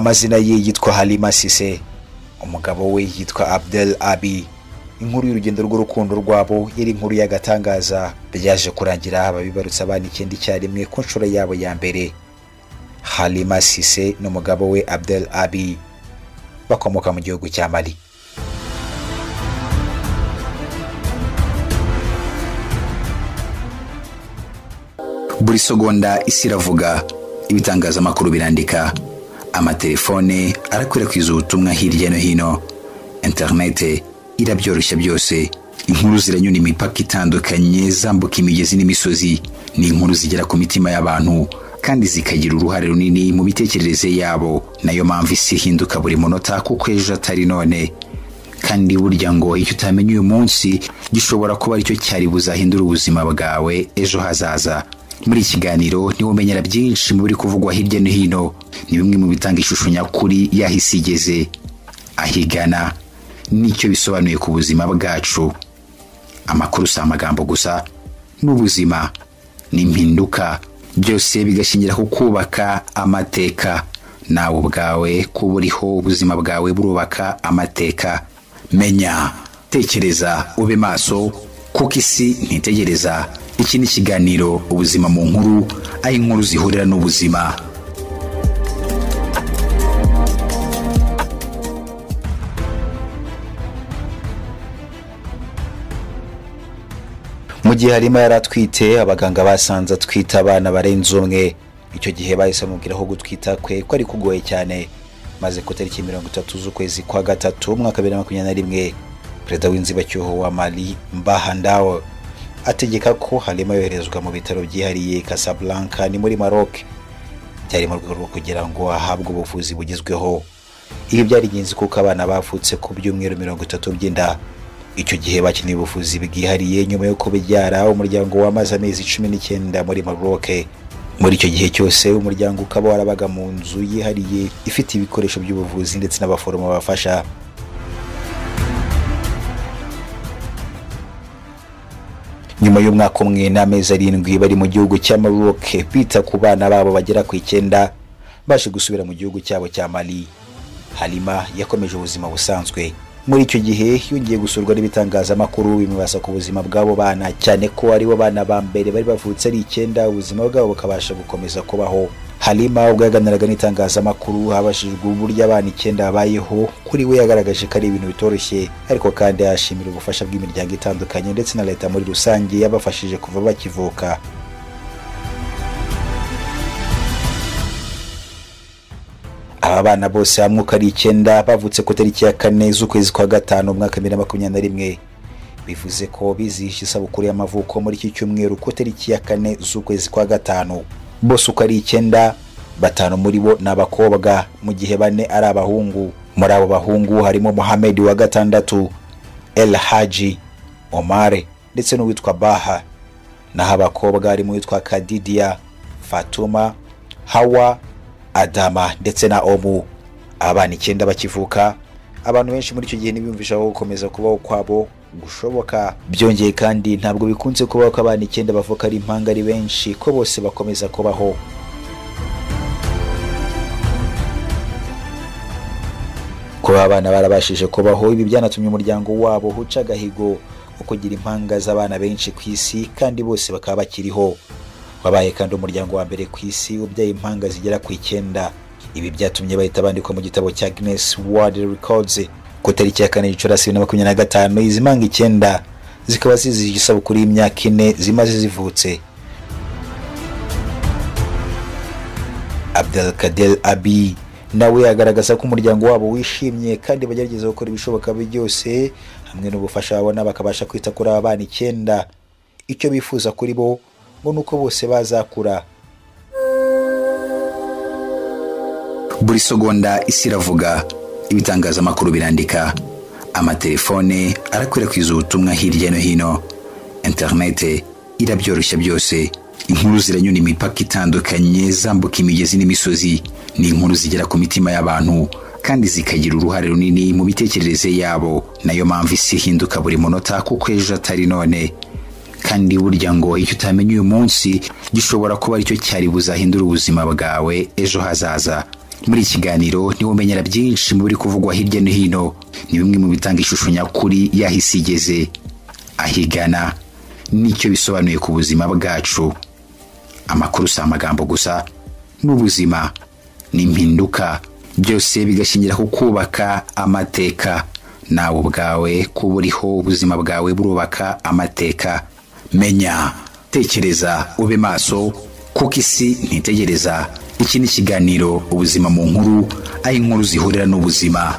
Amazina ye yitwa Halima Cissé, umugabo we yitwa Abdel Abi. Inkuru y'urugendo rw'urukundo rwabo yari inkuru y'agatangaza. Byaje kurangira babibarutse abana 9 icyarimwe ku nshuro yabo ya mbere. Halima Cissé n'umugabo we Abdel Abi bakomoka mu gihugu cya Mali. Buri segonda isi iravuga, ibitangazamakuru birandika, amatelefone arakwirakwiza ubutumwa hirya no hino, interinete irabyoroshya byose. Inkuru ziranyura imipaka itandukanye, zambuka imigezi n'imisozi. Ni inkuru zigera ku mitima y'abantu kandi zikagira uruhare runini mu mitekerereze yabo. Nayo mpamvu isi ihinduka buri munota, kuko ejo atari none. Kandi burya ngo icyo utamenya uyu munsi gishobora kuba aricyo cyari buzahindura ubuzima bwawe ejo hazaza. Muri iki kiganiro niho umenyera byinshi mu biri kuvugwa hirya no hino. Ni bimwe mu bitanga ishusho nyakuri y'aho isi igeze, ahigana n'icyo bisobanuye ku buzima bwacu. Amakuru si amagambo gusa, n'ubuzima ni impinduka, byose bigashingira ku kubaka amateka. Nawe ubwawe kuba uriho, ubuzima bwawe burubaka amateka. Menya, tekereza, ube maso, kuko isi ntitegereza. Iki ni ikiganiro Ubuzima mu Nkuru, aho inkuru zihurira n'ubuzima. Mu gihe Halima yari atwite, abaganga basanze atwite abana barenze umwe. Icyo gihe bahise bamubwira ko gutwita kwe ko ari kugoye cyane. Maze ku tariki 30 z'ukwezi kwa gatatu umwaka 2021, perezida w'inzibacyuho wa Mali Bah Ndaw ategeka ko Halima yoherezwa mu bitaro byihariye Casablanca ni muri Maroc. Byari mu rwego rwo kugira ngo ahabwe ubuvuzi bugezweho. Ibi byari ingenzi kuko abana bavutse ku byumweru 30 by'inda. Icyo gihe bakeneye ubuvuzi bwihariye nyuma yo kubyara. Umuryango wamaze amezi 19 muri Maroc. Muri icyo gihe cyose umuryango ukaba warabaga mu nzu yihariye ifite ibikoresho by'ubuvuzi ndetse n'abaforomo babafasha. Nyuma y'umwaka umwe n'amezi 7 bari mu gihugu cya Maroc bita ku bana babo bagera ku 9, baje gusubira mu gihugu cyabo cya Mali. Halima yakomeje ubuzima busanzwe. Muri icyo gihe yongeye gusurwa n'ibitangazamakuru bimubasa ku buzima bw'abo bana, cyane ko ari bo bana ba mbere bari bavutse ari 9, ubuzima bwabo bukabasha gukomeza kubaho. Halima ubwo yaganiraga n'itangazamakuru habashijwe uburyo abana 9 babayeho, kuri we yagaragaje ko ari ibintu bitoroshye, ariko kandi yashimira ubufasha bw'imiryango itandukanye ndetse na leta muri rusange yabafashije kuva bakivuka. Aba bana bose hamwe uko ari 9 bavutse ku tariki ya 4 z'ukwezi kwa gatanu umwaka 2021. Bivuze ko bizihije isabukuru y'amavuko muri iki cyumweru ku tariki ya 4 z'ukwezi kwa gatanu. Bose uko ari 9, 5 muri bo ni abakobwa mu gihe 4 ari abahungu. Muri abo bahungu harimo Mohamed wa 6, El Haji, Omar ndetse n'uwitwa Baha. Naho abakobwa harimo uwitwa Kadidia, Fatuma, Hawa, Adama ndetse na Omu. Abana 9 bakivuka, abantu benshi muri icyo gihe ntibiyumvisha ko gukomeza kubaho kwabo gushoboka. Byongeye kandi ntabwo bikunze kubaho ko abana 9 bavuka ari impanga ari benshi, ko bose bakomeza kubaho. Kuba abana barabashije kubaho, ibi byanatumye umuryango wabo uca agahigo ko kugira impanga z'abana benshi ku isi kandi bose bakaba bakiriho. Wabaye kandi umuryango wa mbere ku isi ubyaye impanga zigera ku 9. Ibi byatumye bahita bandikwa mu gitabo cya Guinness World Records ku tariki ya 4 Gicurasi 2025. Izi mpanga 9 zikaba zizihije isabukuru y'imyaka 4 zimaze zivutse. Abdelkader Abi nawe agaragaza ko umuryango wabo wishimye kandi bagerageza gukora ibishoboka byose hamwe n'ubufasha babona bakabasha kwita kuri aba bana 9. Icyo bifuza kuri bo ngo nuko bose bazakura. Buri segonda isi iravuga, ibitangazamakuru birandika, amatelefone arakwirakwiza ubutumwa hirya no hino, interinete irabyoroshya byose. Inkuru ziranyura imipaka itandukanye, zambuka imigezi n'imisozi. Ni inkuru zigera ku mitima y'abantu kandi zikagira uruhare runini mu mitekerereze yabo. Nayo mpamvu isi ihinduka buri munota, kuko ejo atari none. Kandi burya ngo icyo utamenya uyu munsi gishobora kuba aricyo cyari buzahindura ubuzima bwawe ejo hazaza. Muri iki kiganiro niho umenyera byinshi mu biri kuvugwa hirya no hino. Ni bimwe mu bitanga ishusho nyakuri y'aho isi igeze, ahigana n'icyo bisobanuye ku buzima bwacu. Amakuru si amagambo gusa, n'ubuzima ni impinduka, byose bigashingira ku kubaka amateka. Nawe ubwawe kuba uriho, ubuzima bwawe burubaka amateka. Menya, tekereza, ube maso, kuko isi ntitegereza. Iki ni ikiganiro Ubuzima mu Nkuru, aho inkuru zihurira n'ubuzima.